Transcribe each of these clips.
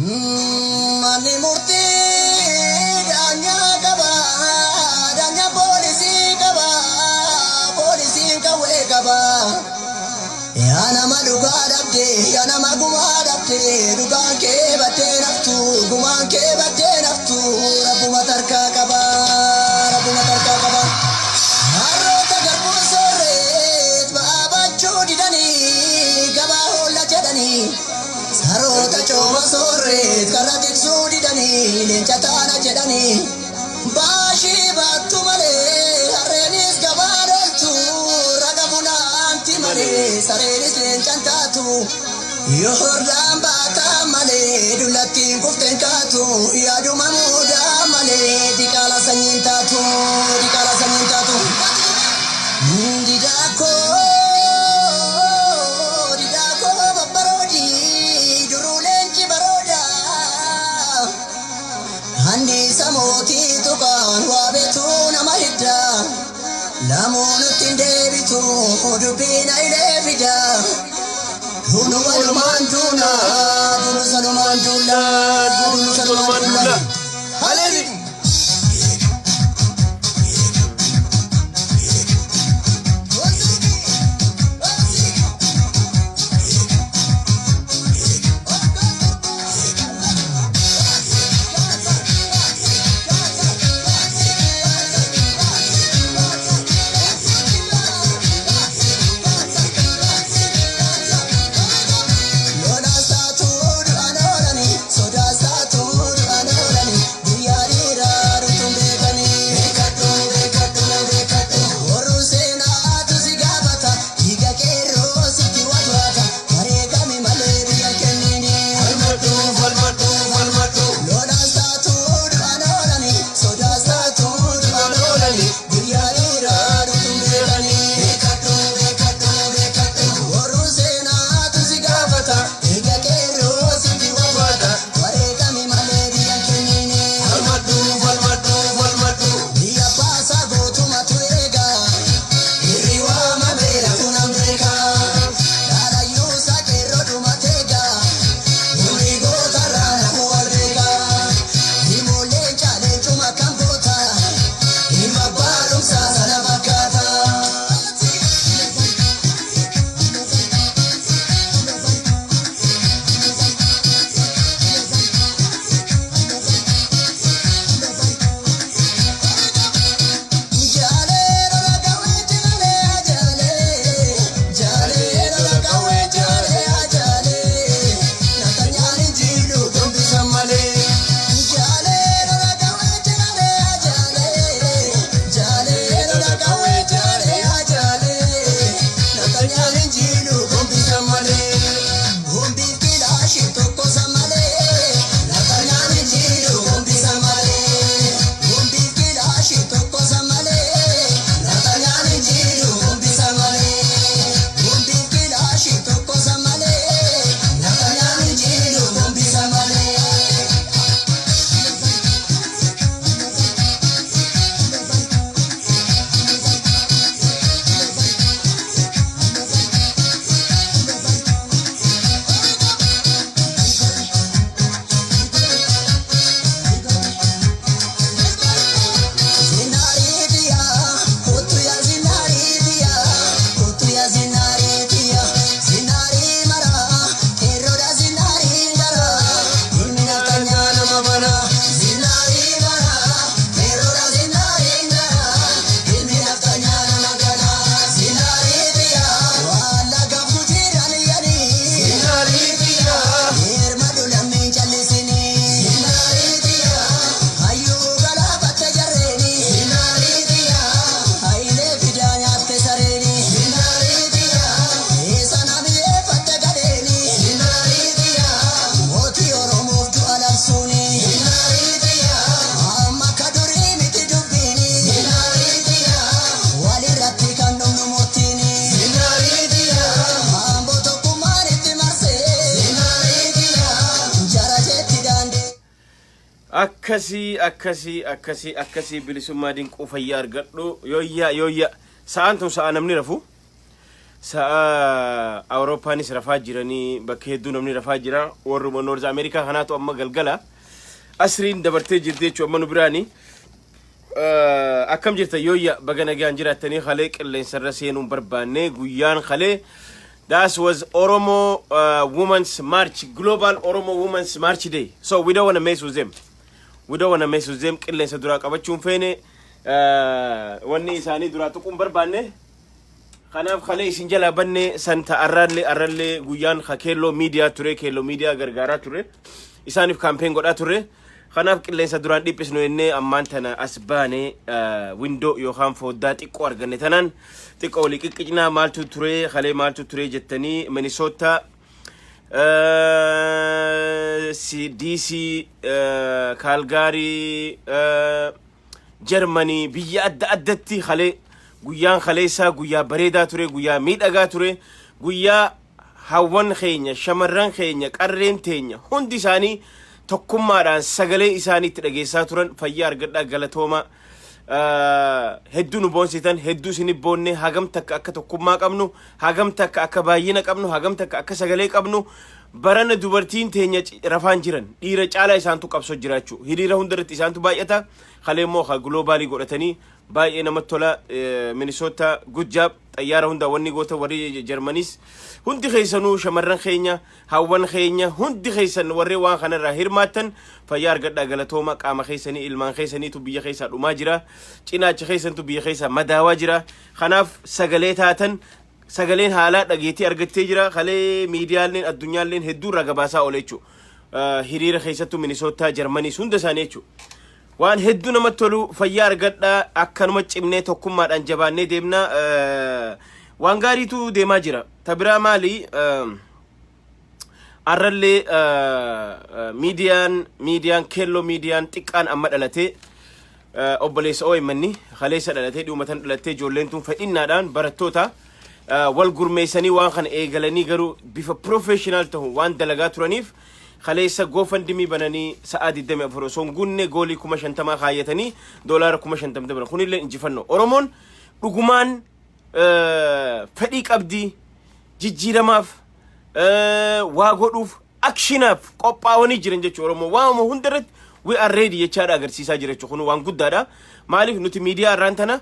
Manni murtii daanyaa qaba, daanyaa poolisii qaba, poolisiin qawwee qaba. Yaa nama dhugaa dhabde, yaa nama gumaa dhabde, dhugaan kee baddee naftu, gumaan kee baddee naftu, rabbuma tarkaa qaba, rabbuma tarkaa qaba. Harroota garbuu soorreet ba'aa baachuu didanii gabaa hoolla jedhanii. Saroota cooma soorreet karra tiksuu didanii leenca taana jedhanii. Baashii baattu malee harreenis gabaa dhooltu raga funaanti malee sareenis leencan taatu. Yoo hordaan baataa malee dullattiin kufteen kaatu yaaduma muudaa malee diqaala sanyiin taatu diqaala sanyiin taatu. Didaakoo didaakoo babbaroodi duruu leenci barooda. Anniisa mootii tuqaan waa beektuu nama hidda. Lamuu nutti hin deebitu dubbiin ayilee fida. Duunu walumaan duuna duunu salumaan duula duunu salumaan duula. Haleeli! Lolaas taatu du'aan oolani sodaas taatu du'aan. Akkasii, akkasii, akkasii, akkasii. Bilisummaa Dinquu, fayyaa argadhu. Yooyyaa, yooyyaa. Sa'aan tun sa'a namni rafu, sa'a Awurooppaanis rafaa jiranii, bakka hedduu namni rafaa jira. Warruma North Ameerikaa kanaatu amma galgala asriin dabartee jirti jechuu. Amma nu biraani akkam jirta? Yooyya, baga nagaan jiraattanii. Kalee qilleensarra seenuun barbaanne. Guyyaan kalee, that was Oromo Women's March, Global Oromo Women's March Day. So we don't want to mess with them. We don't want to mess with them. Qilleensa duraa qabachuun feene, wanni isaanii duraa tuquun barbaanne. Kanaaf kalee isin jalaa banne. Santa arrallee, arrallee guyyaan ka Keelloo Miidiyaa ture. Keelloo Miidiyaa gargaaraa ture. Isaaniif campaign godhaa ture. Kanaaf qilleensa duraan dhiphisnu jennee ammaan tana as baane. Window yookaan foddaa xiqqoo arganne tanaan xiqqoo walii qiqqicnaa. Maaltu ture kalee, maaltu ture jettanii, Minnesota, DC, Kaalgaarii, Jarmanii, biyya adda addatti kalee, guyyaan kaleessaa guyyaa bareedaa ture, guyyaa miidhagaa ture, guyyaa hawwan keenya, shamarran keenya, qarreen teenya hundi isaanii tokkummaadhaan sagalee isaanii itti dhageessaa turan. Fayyaa argadhaa, galatooma. Hedduu nu boonsitan, hedduu isin boonne. Hagam takka akka tokkummaa qabnu, hagam takka akka baay'ina qabnu, hagam takka akka sagalee qabnu. Barana dubartiin teenya rafaan jiran, dhiira caalaa isaantu qabsoo jiraachuu. Hiriira hundarratti isaantu baay'ata. Kalee immoo ka global godhatanii baay'ee namatti tola. Minnesota, good job. Xayyaara hunda wanni goota, warri Jarmanis hundi keessanuu, shamarran keenya, hawwan keenya hundi keessan, warreen waan kanarraa hirmaattan, fayyaa argadhaa, galatooma. Qaama keessanii, ilmaan keessaniitu biyya keessaa dhumaa jira, cinaacha keessantu biyya keessaa madaawaa jira. Kanaaf sagalee taatan, sagaleen haalaa dhageetii argattee jira. Kalee miidiyaaleen addunyaalleen hedduu irraa gabaasaa oole jechuudha. Hiriira keessattuu Minisootaa, Jarmaniis, hunda isaanii jechuudha. Waan hedduu namatti tolu. Fayyaa argadhaa. Akkanuma cimnee tokkummaadhaan jabaannee deemna. Waan gaariitu deemaa jira. Ta biraa maali? Arrallee miidiyaan Keelloo Miidiyaan xiqqaan amma dhalatee, obboleessa OMN, kaleessa dhalatee, dhumatan dhalattee. Ijoolleen tun fedhinnaadhaan barattoota wal gurmeessanii waan kana eegalanii, garuu bifa professional ta'u waan dalagaa turaniif, kaleessa GoFundMe bananii sa'aa 24 osoo hin guunne goal 50,000 kaayyatanii doolaara 50,000 dabalan. Kunillee injifannoo. Oromoon dhugumaan fedhii qabdii jijjiiramaaf, waa godhuuf, actionaaf qophaa'anii jiran jechuudha. Oromoo waamama hunda irratti "we are ready" jechaadha agarsiisaa jira jechuudha. Kun waan guddaadha. Maaliif nuti miidiyaa irraan tana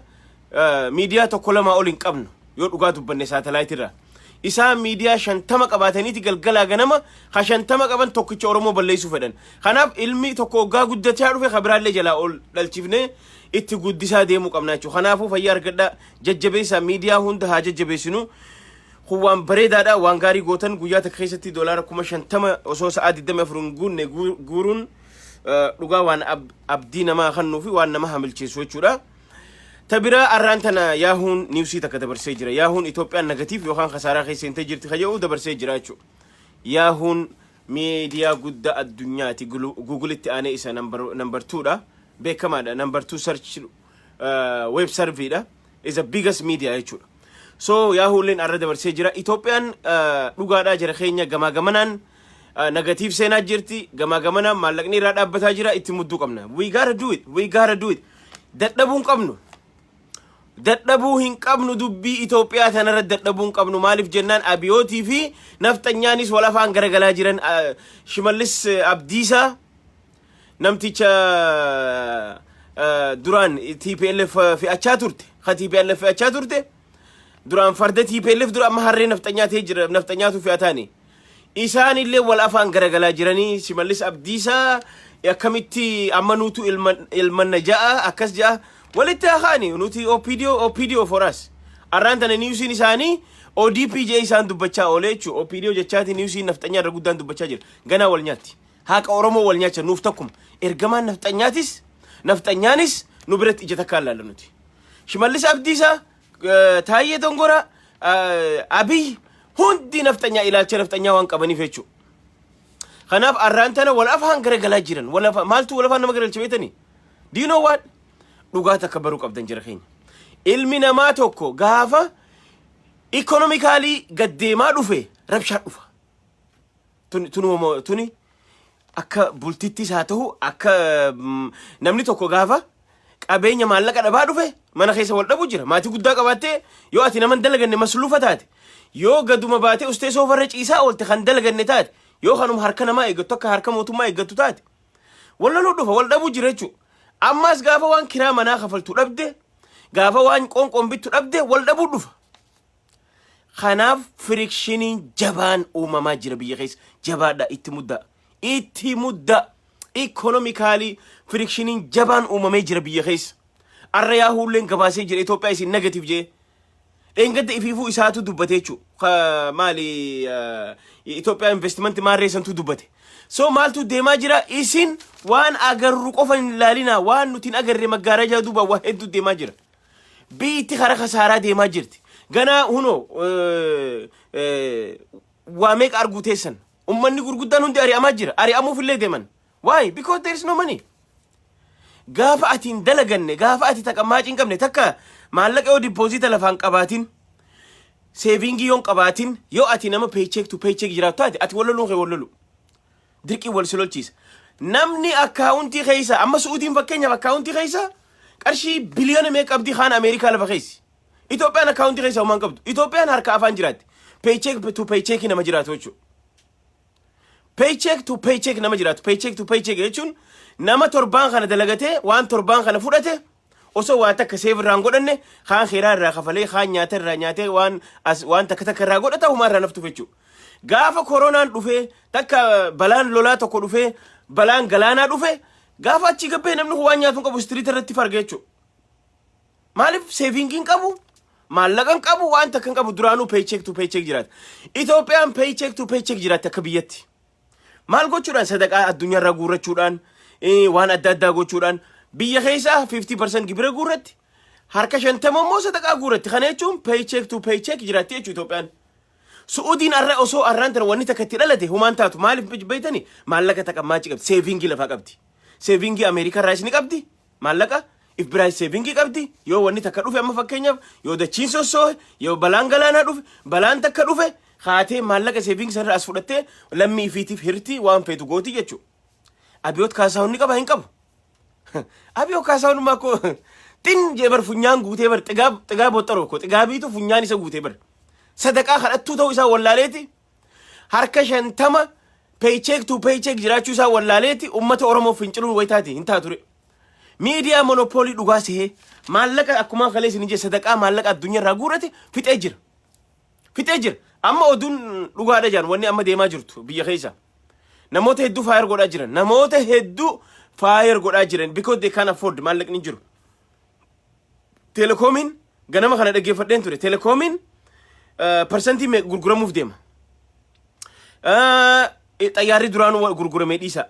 miidiyaa tokko lamaa ol hin qabnu yoo dhugaa dubbanne satellite irraa. Isaan miidiyaa 50 qabaataniiti galgalaa ganama ha 50 qaban tokkicha Oromoo balleessuu fedhan. Kanaaf ilmi tokko waggaa guddachaa dhufe ka biraallee jalaa ol dhalchifnee itti guddisaa deemuu qabna jechuudha. Kanaafuu fayyaa argadhaa, jajjabeessaa, miidiyaa hunda haa jajjabeessinu. Kun waan bareedaadha, waan gaarii gootan. Guyyaa takka keessatti doolaara 50,000 osoo sa'aa 24 hin guunne guuruun dhugaa waan abdii namaa kennuu fi waan nama hamilcheessu jechuudha. Ta biraa, arraan tana Yahoo'n news takka dabarsee jira. Yahoo'n Itoophiyaan negative yookaan kasaaraa keessa hin jirti kayya'uu dabarsee jira jechuudha. Yahoo'n miidiyaa guddaa addunyaati. Google'itti aanee isa number twodha. Beekamaadha. Number two search web serveriidha. Is the biggest media jechuudha. So Yahoo'lleen arra dabarsee jira. Itoophiyaan dhugaadhaa jira keenya gamaa gamanaan negative seenaa jirti. Gamaa gamanaan maallaqni irraa dhaabbataa jira. Itti mudduu qabna. We gotta do it. We gotta do it. Dadhabuu hin qabnu. Dadhabuu hin qabnu. Dubbii Itoophiyaa tanarra dadhabuu hin qabnu. Maaliif jennaan, Abiyootii fi nafxanyaanis wal afaan garagalaa jiran. Shimallis Abdiisaa, namticha duraan TPLF fe'achaa turte, ka TPLF fe'achaa turte, duraan farda TPLF dura, amma harree nafxanyaa ta'ee jira, nafxanyaatu fe'ataani. Isaan illee wal afaan garagalaa jiranii. Shimallis Abdiisaa akkamitti amma nuutu ilmanna ja'a, akkas ja'a, walitti haakaani. Nuti OPDO, OPDO for us. Arraan tana newsiin isaanii ODP jee isaan dubbachaa oolee jechuudha. OPDO jechaati newsiin nafxanyaa irra guddaan dubbachaa jira. Ganaa wal nyaatti. Haqa Oromoo wal nyaacha. Nuuf tokkuma. Ergamaan nafxanyaatis nafxanyaanis nu biratti ija takkaan laalla nuti. Shimallis Abdiisaa, Taayyee Dongoraa, Abiy, hundi nafxanyaa, ilaalcha nafxanyaa waan qabaniif jechuudha. Kanaaf arraan tana wal afaan garagalaa jiran. Wal afaan maaltu wal afaan nama garagalcha beektanii? Do you know what? Dhugaa takka baruu qabdan jira keenya. Ilmi namaa tokko gaafa economically gaddeemaa dhufe rabshaa dhufa. Tuni tuni tuni Akka bultittis haa ta'u, akka namni tokko gaafa qabeenya maallaqa dhabaa dhufe mana keessa wal dhabu jira. Maatii guddaa qabaattee yoo ati nama hin dalaganne masluufa taate, yoo gaduma baatee ustee soofarra ciisaa oolte kan dalaganne taate, yoo kanuma harka namaa eeggattu, akka harka mootummaa eeggattu taate, wal loluu dhufa, wal dhabuu jira jechuudha. Ammas gaafa waan kiraa manaa kafaltu dhabde, gaafa waan qoonqoon bittu dhabde, wal dhabuu dhufa. Kanaaf frictioniin jabaan uumamaa jira biyya keessa. Jabaadha, itti muddaa. Itti muddaa. Economically frictioniin jabaan uumamee jira biyya keessa. Arra Yahuulleen gabaasee jira, Itoophiyaa isin negative jee. Dheengadda ifiifuu isaatu dubbate jechuudha. Maali, Itoophiyaa investimentii maarreessantu dubbate. So maaltu deemaa jira? Isin waan agarru qofa hin ilaalinaa, waan nuti hin agarre maggaarajaa duuba waa hedduu deemaa jira. Biyyi karaa kasaaraa deemaa jirti. Ganaa hunoo waa meeqa arguu teessan. Ummanni gurguddaan hundi ari'amaa jira. Ari'amuuf illee deeman. Why? Because there is no money. Gaafa ati hin dalaganne, gaafa ati taqammaacii hin qabne, takka maallaqa yoo deposita lafaan qabaatin, savingii yoo hin qabaatin, yoo ati nama paycheck to paycheck jiraatu taate, ati walloluun kee wallolu. Dirqii wal si lolchiisa. Namni accountii keessa, amma Su'uudiin fakkeenyaaf accountii keessa qarshii biliyoona meeqa qabdi, kaan Ameerikaa lafa keessi. Itoophiyaan accountii keessa homaan qabdu. Itoophiyaan harka afaan jiraatti. Paycheck to paycheck nama jiraatu jechuudha. Paycheck to paycheck nama jiraatu. Paycheck to paycheck jechuun nama torbaan kana dalagatee waan torbaan kana fudhate osoo waa takka save irraa hin godhanne, kaan kiraa irraa kafalee, kaan nyaata irraa nyaatee, waan as waan takka takka irraa godhata, humaa irraa naftuuf jechuudha. Gaafa koronaan dhufee, takka balaan lolaa tokko dhufee, balaan galaanaa dhufe, gaafa achi gabbee namni kun waan nyaatu hin qabu, street irratti farga jechuudha. Maaliif? Savingii hin qabu, maallaqa hin qabu, waan takka hin qabu, duraanuu paycheck to paycheck jiraata. Itoophiyaan paycheck to paycheck jiraatti akka biyyatti. Maal gochuudhaan? Sadaqaa addunyaarraa guurrachuudhaan, waan adda addaa gochuudhaan biyya keessaa 50% gibira guurratti, harka 50 immoo sadaqaa guurratti. Kana jechuun paycheck to paycheck jiraatti jechuudha Itoophiyaan. Su'uudiin arra osoo arraan tana wanni takka itti dhalate humaan taatu. Maaliif beeytani? Maallaqa taqammaachi qabdi, savingii lafaa qabdi. Savingii Ameerikaa irraa ni qabdi, maallaqa if biraa savingii qabdi. Yoo wanni takka dhufe, amma fakkeenyaaf yoo dachiin sossoohe, yoo balaan galaanaa dhufe, balaan takka dhufe, haatee maallaqa savingii sanarraa as fudhattee lammii ifiitiif hirtii, waan feetu gooti jechuudha. Abiyoot Kaasaahun ni qaba? Hin qabu. Abiyoot Kaasaahun maa koo xin jee bar, funyaan guutee bar, xigaab xigaab boxxaroo ko xigaabiitu funyaan isa guutee bar. Sadaqaa kadhattuu ta'uu isaa wallaaleeti, harka 50 paycheck to paycheck jiraachuu isaa wallaaleeti, ummata Oromoo finciluun wayitaati hin taatu ture. Miidiyaa monopoly dhugaa sihee maallaqa akkuma kalee isin jee sadaqaa maallaqa addunyaa irraa guurate fixee jira. Fixee jira. Amma oduun dhugaadha jaan wanni amma deemaa jirtu biyya keessa. Namoota hedduu fire godhaa jiran. Namoota hedduu fire godhaa jiran because they can afford, maallaqni hin jiru. Teelekoomiin ganama kana dhaggeeffadheen ture. Teelekoomiin percentii gurguramuuf deema. Xayyaarri duraanuu gurguramee dhiisa.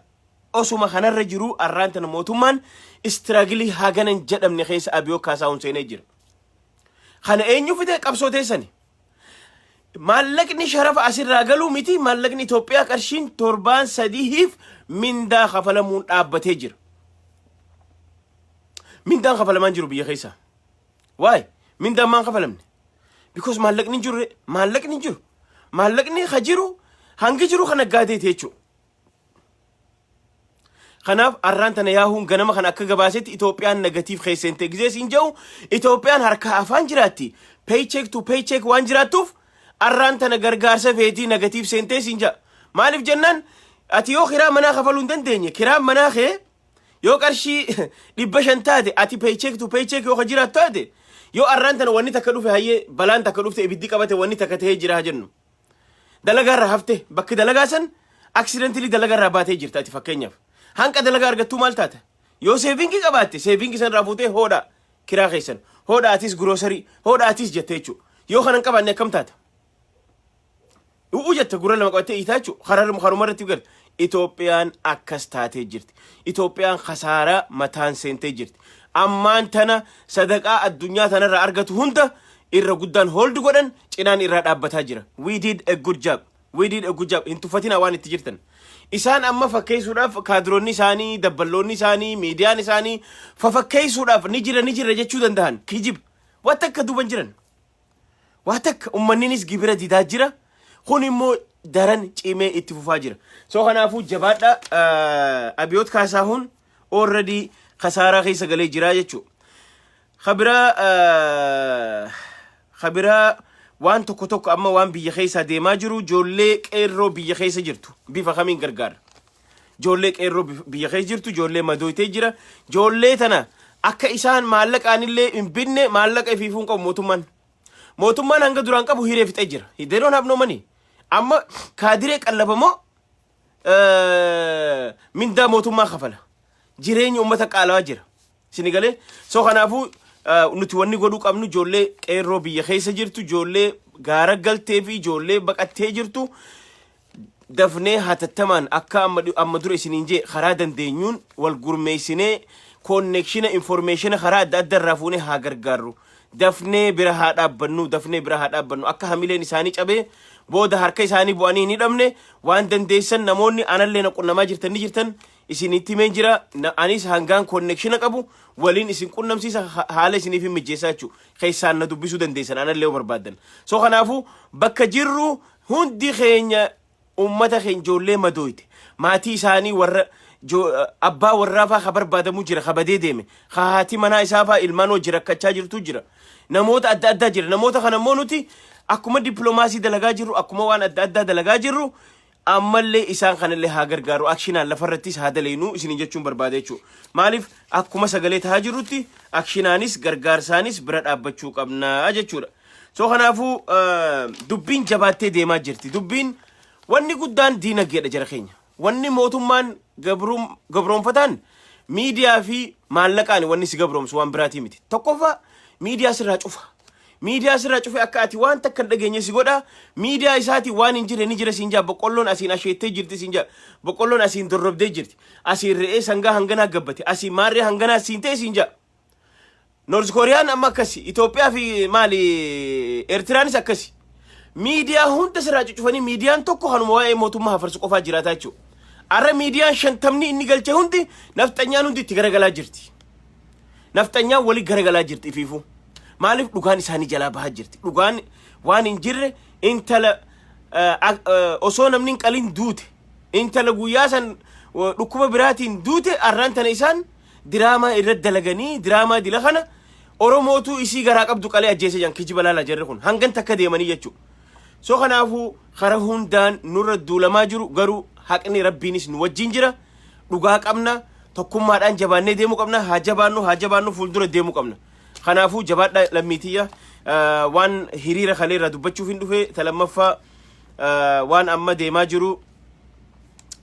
Osuma kanarra jiru arraan tana mootummaan strugglii haganan jedhamne keessa Abiyoo Kaasaahun seenee jira. Kana eenyu fide? Qabsoo teessani. Maallaqni sharafa asirraa galuu miti, maallaqni Itoophiyaa qarshiin torbaan sadiif mindaa kafalamuun dhaabbatee jira. Mindaan kafalamaan jiru biyya keessa. Waay, mindaan maan kafalamne? Because maallaqni hin jiru, maallaqni hin jiru. Maallaqni ka jiru hangi jiru kan naggaadeeti jechuudha. Kanaaf arraan tana Yahuun ganama kana akka gabaasetti Itoophiyaan negative keesseente gizee siin jedhu, Itoophiyaan harka afaan jiraatti. Paycheck to paycheck waan jiraattuuf arraan tana gargaarsa feetii, negative seentee siin jedha. Maaliif jennaan, ati yoo kiraa manaa kafaluu hin dandeenye, kiraan manaa kee yoo qarshii 500 taate, ati paycheck to paycheck yoo ka jiraattu taate, yoo arraan tana wanni takka dhufe, hayyee balaan takka dhufte, ibiddi qabate, wanni takka tahee jira haa jennu. Dalagaa irraa hafte, bakki dalagaa san accidentally dalagaa irraa baatee jirta ati fakkeenyaaf. Hanqa dalagaa argattuu maal taata? Yoo savingii qabaatte, savingii san irraa fuutee hoodha kiraa keessan, hoodha atis grocery, hoodha atis jette jechuudha. Yoo kana hin qabaanne akkam taata? U'uu jette, gurra lama qabattee hiitaa jechuudha. Kararuma karuma irratti galta. Itoophiyaan akkas taatee jirti. Itoophiyaan kasaaraa mataan seentee jirti. Ammaan tana sadaqaa addunyaa tanarraa argatu hunda irra guddaan hold godhan, cinaan irraa dhaabbataa jira. We did a good job. We did a good job. Hin tuffatinaa waan itti jirtan. Isaan amma fakkeessuudhaaf kaadiroonni isaanii, dabballoonni isaanii, miidiyaan isaanii fafakkeessuudhaaf ni jira ni jira jechuu danda'an. Kijib. Waan takka duuban jiran. Waa takka ummanninis gibira didaa jira. Kun immoo Daran cimee itti fufaa jira. So kanaafuu jabaadha. Abiyoot Kaasaahun already kasaaraa keessa galee jira jechuudha. Kabiraa waan tokko tokko amma waan biyya keessa deemaa jiru, ijoollee qeerroo biyya keessa jirtu bifa kamiin gargaara? Ijoollee qeerroo biyya keessa jirtu, ijoollee madooytee jira. Ijoollee tana akka isaan maallaqaanillee hin binne, maallaqa ifiifuu hin qabu mootummaan. Mootummaan hanga duraan qabu hiree fixee jira. They don't have no money. Amma kaadiree qallabamoo mindaa mootummaa kafala. Jireenya uummata qaalawaa jira. Sini galee? So kanaafuu nuti wanni godhuu qabnu, ijoollee qeerroo biyya keessa jirtu, ijoollee gaara galtee fi ijoollee baqattee jirtu dafnee hatattamaan akka amma dura isiniin jee karaa dandeenyuun wal gurmeessinee, connection, information karaa adda adda irraa fuunee haa gargaarru. Dafnee bira haa dhaabbannu, dafnee bira haa dhaabbannu. Akka hamileen isaanii cabee booda harka isaanii bu'anii hin hidhamne, waan dandeessan namoonni anallee na qunnamaa jirtan ni jirtan, isinitti himeen jira. Anis hangaan connection qabu waliin isin qunnamsiisa, haala isiniif hin mijeessaa jechuudha. Keessaan na dubbisuu dandeessan anallee yoo barbaaddan. So kanaafuu bakka jirru hundi keenya ummata keenya, ijoollee madooyte, maatii isaanii, warra abbaa warraa faa ka barbaadamu jira, ka badee deeme, ka haati manaa isaa faa ilmaan hojii rakkachaa jirtu jira, namoota adda addaa jira. Namoota kana immoo nuti akkuma dippiloomaasii dalagaa jirru, akkuma waan adda addaa dalagaa jirru, ammallee isaan kanallee haa gargaaru, actionaan lafarrattis haa daleenu isinin jechuun barbaade jechuudha. Maaliif, akkuma sagalee tahaa jirrutti actionaanis gargaarsaanis bira dhaabbachuu qabnaa jechuudha. So kanaafuu dubbiin jabaattee deemaa jirti. Dubbiin wanni guddaan diinagdeedha, jara keenya. Wanni mootummaan gabroonfataan miidiyaa fi maallaqaan wanni si gabroomsu waan biraatii miti. Tokkoffaa, miidiyaa sirraa cufa. Miidiyaa sirraa cufe, akka ati waan takka hin dhageenye si godha. Miidiyaa isaatii waan hin jirre ni jira siin jaa. Boqqolloon asiin asheettee jirti siin jaa. Boqqolloon asiin dorrobdee jirti. Asiin re'ee sangaa hanganaa gabbate. Asiin maarree hanganaa siin ta'e siin jaa. North Kooriyaan amma akkasi. Itoophiyaa fi maali, Eertiraanis akkasi. Miidiyaa hunda sirraa cuccufanii miidiyaan tokko kanuma waa'ee mootummaa hafarsu qofaa jiraataa jechuudha. Arra miidiyaan 50ni inni galche hundi, nafxanyaan hundi itti garagalaa jirti. Nafxanyaan walii garagalaa jirti ifiifuu. Maaliif? Dhugaan isaanii jalaa bahaa jirti. Dhugaan waan hin jirre, intala osoo namni hin qalin duute, intala guyyaa san dhukkuba biraatiin duute, arraan tana isaan diraamaa irratti dalaganii, diraamaa dila kana Oromootu isii garaa qabdu qalee ajjeese jan. Kijiba laala, jarri kun hangan takka deemanii jechuudha. So kanaafuu kara hundaan nurra duulamaa jiru, garuu haqni Rabbiinis nu wajjin jira. Dhugaa qabna, tokkummaadhaan jabaannee deemuu qabna. Haa jabaannu, haa jabaannu, fuuldura deemuu qabna. Kanaafuu jabaadha lammiitiyya. Waan hiriira kalee irraa dubbachuuf hin dhufe. Talammaffaa, waan amma deemaa jiru,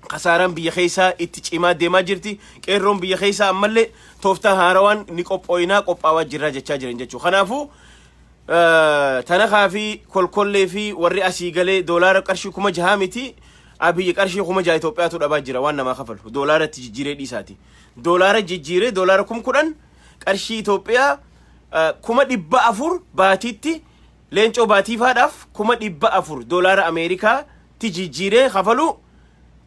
kasaaraan biyya keessaa itti cimaa deemaa jirti. Qeerroon biyya keessaa ammallee tooftaa haarawaan ni qophooyinaa, qophaawaa jirraa jechaa jiran jechuudha. Kanaafuu tanakaa fi kolkollee fi warri asii galee doolaara qarshii 6,000 miti, Abiyyi qarshii 6,000 Itoophiyaatu dhabaa jira waan namaa kafalu doolaaratti jijjiiree dhiisaati. Doolaara jijjiiree doolaara 10,000, qarshii Itoophiyaa 400,000 baatiitti, Leencoo Baatiifaadhaaf 400,000 doolaara Ameerikaatti jijjiiree kafalu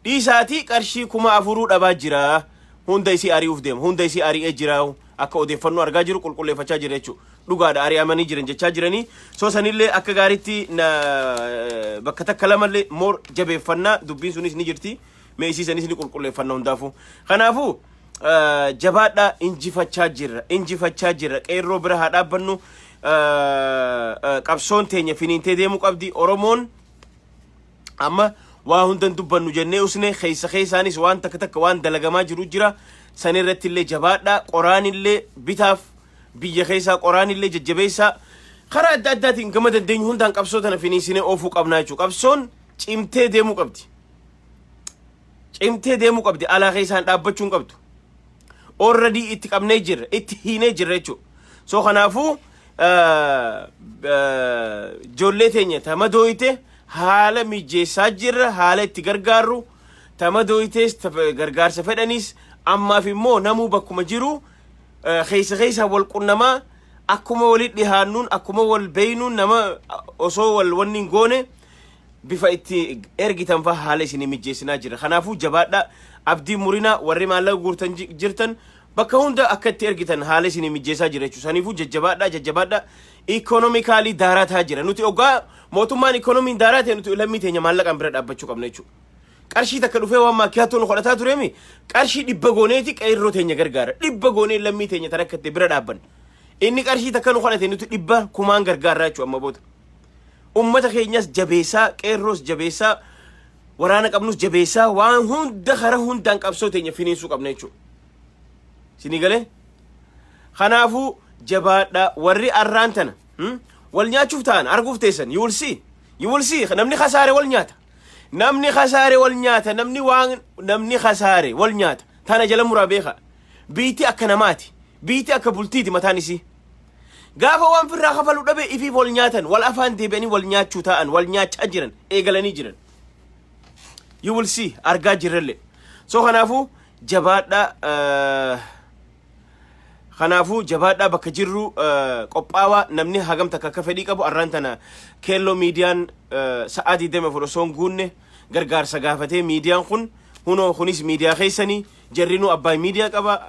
dhiisaatii qarshii 4,000 dhabaa jira. Hunda isii ari'uuf deema. Hunda isii ari'ee jira. Akka odeeffannoo argaa jiru, qulqulleeffachaa jira jechuudha. Dhugaadha, ari'amanii jiran jechaa jiranii. So sanillee akka gaariitti bakka takka lamallee moor jabeeffannaa, dubbiin sunis ni jirti. Mee isii sanis ni qulqulleeffanna hundaafuu. Kanaafuu jabaadhaa, injifachaa jirra. Injifachaa jirra. Qeerroo bira haa dhaabbannu. Qabsoon teenya finiintee deemuu qabdi. Oromoon amma waa hundan dubbannu jennee usne, keessa keessaanis waan takka takka waan dalagamaa jiru jira. San irratti illee jabaadhaa. Qoraan illee bitaaf, biyya keessaa qoraan illee jajjabeessaa. Karaa adda addaatiin gama dandeenyu hundaan qabsoo tana finiinsinee oofuu qabnaa jechuudha. Qabsoon cimtee deemuu qabdi. Cimtee deemuu qabdi. Alaa keessaan dhaabbachuu hin qabdu. Already itti qabnee jirra, itti hiinee jirra jechuudha. So kanaafuu ijoollee teenya tama dooyite haala mijeessaa jirra, haala itti gargaarru, tama dooyitees gargaarsa fedhanis ammaaf immoo namuu bakkuma jiru keessa keessa wal qunnamaa, akkuma walit dhihaannuun, akkuma wal beeynuun, nama osoo wal wanni hin goone bifa itti ergitan fa haala isinii mijeessinaa jira. Kanaafuu jabaadha, abdii murinaa, warri maallaqa guurtan jirtan Bakka hunda akka itti ergitan haala isinii mijjeessaa jira jechuudha. Saniifuu jajjabaadhaa, jajjabaadhaa. Economically daaraa tahaa jira. Nuti oggaa mootummaan ikoonomiin daaraa ta'e, nuti lammii teenya maallaqaan bira dhaabbachuu qabna jechuudha. Qarshii takka dhufee waan maakkiyaatoo nu kadhataa tureemi, qarshii 100 gooneeti qeerroo teenya gargaara. 100 goonee lammii teenya tan akka itti bira dhaabbanna. Inni qarshii takka nu kadhate, nuti dhibba kumaan gargaarraa jechuudha amma booda. Ummata keenyas jabeessaa, qeerroos jabeessaa, waraana qabnus jabeessaa, waan hunda kara hundaan qabsoo teenya finiinsuu qabna jechuudha. Isinii galee? Kanaafuu jabaadhaa. Warri arraan tana wal nyaachuuf ta'an arguuf teessan. You will see. You will see. Namni kasaare wal nyaata. Namni kasaare wal nyaata. Namni waan namni kasaare wal nyaata. Tana jala muraa beeka. Biitti akka namaati. Biitti akka bultiiti mataan isii. Gaafa waan firraa kafalu dhabe ifiif wal nyaatan, wal afaan deebi'anii wal nyaachuu ta'an, wal nyaachaa jiran, eegalanii jiran. You will see, argaa jirrellee. So kanaafuu jabaadhaa. Kanaafuu jabaadhaa, bakka jirru qophaawaa. Namni hagam takka akka fedhii qabu, arraan tana Keelloo Miidiyaan sa'aa 24 osoo hin guunne gargaarsa gaafatee. Miidiyaan kun hunoo, kunis miidiyaa keessanii. Jarrinuu Abbaay Miidiyaa qaba,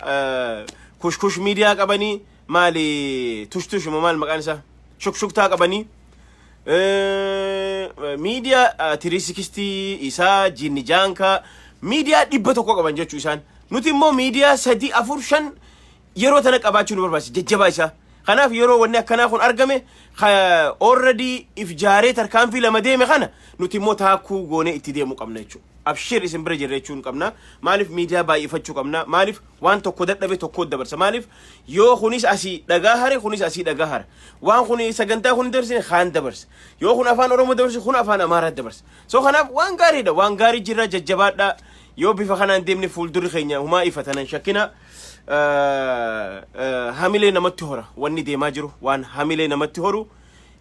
Kushkush Miidiyaa qabanii, maali, Tushtush maal maqaan isaa, Shukshuktaa qabanii, miidiyaa 360 isaa jinni jaankaa, miidiyaa 100 qaban jechuu isaan. Nuti immoo miidiyaa sadi, afur, shan yeroo tana qabaachuu nu barbaachisa jajjabaa isaa. Kanaaf yeroo wanni akkanaa kun argame, already if jaaree tarkaanfii lama deeme kana, nuti immoo taakkuu goonee itti deemuu qabna jechuudha. Abshir, isin bira jirra jechuun qabna. Maaliif miidiyaa baay'ifachuu qabna? Maaliif waan tokko dadhabe tokko dabarsa? Maaliif yoo kunis asii dhagaa hare, kunis asii dhagaa hara. Waan kun sagantaa kun dabarsine kaan dabarsa. Yoo kun Afaan Oromoo dabarse, kun Afaan Amaaraa dabarsa. So kanaaf waan gaariidha. Waan gaarii jirra, jajjabaadha. Yoo bifa kanaan deemne fuuldurri keenya humaa ifa tanan shakkina. Hamilee namatti hora wanni deemaa jiru, waan hamilee namatti horu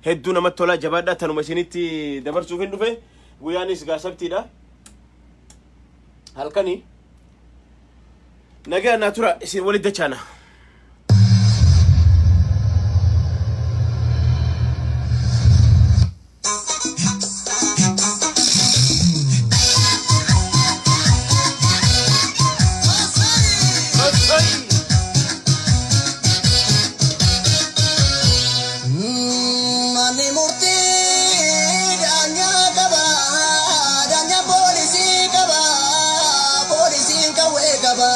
hedduu namatti tola. Jabaadha, tanuma isinitti dabarsuuf hin dhufe. Guyyaanis gaasabtiidha. Halkanii nagaa naa tura, isin walitti dachaana. Manni murtii daanyaa qaba, daanyaa poolisii qaba, poolisiin qawwee qaba.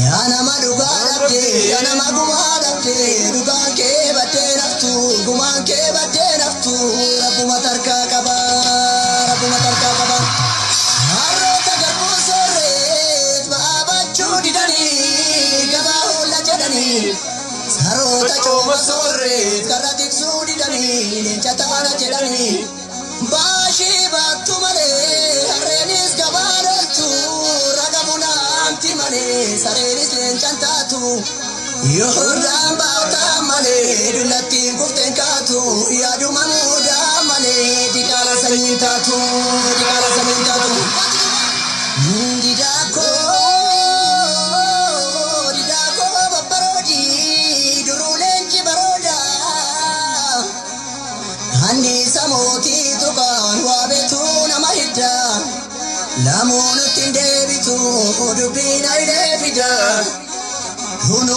Yaa nama dhugaa dhabde, yaa nama gumaa dhabde, dhugaan kee baddee naftu, gumaan kee baddee naftu, rabbuma tarkaa qaba, rabbuma tarkaa qaba. Harroota garbuu soorreet ba'aa baachuu didanii gabaa hoolla jedhanii. Saroota cooma soorreet karra tiksuu didanii leenca taana jedhanii. Baashii baattu malee harreenis gabaa loltu, raga bunaanti malee sareenis leencan taatu. Yoo hordaan baataa malee dullattiin kufteen kaatu, yaaduma muudaa malee diqaala sanyiin taatu, diqaala sanyiin taatu. Didaakoo, didaakoo babbaroodii duruu leenci barooda. Anniisa mootii tuqaan waa beektuu nama hidda. Lamuu nutti hin deebitu dubbiin ayilee fida. Hunu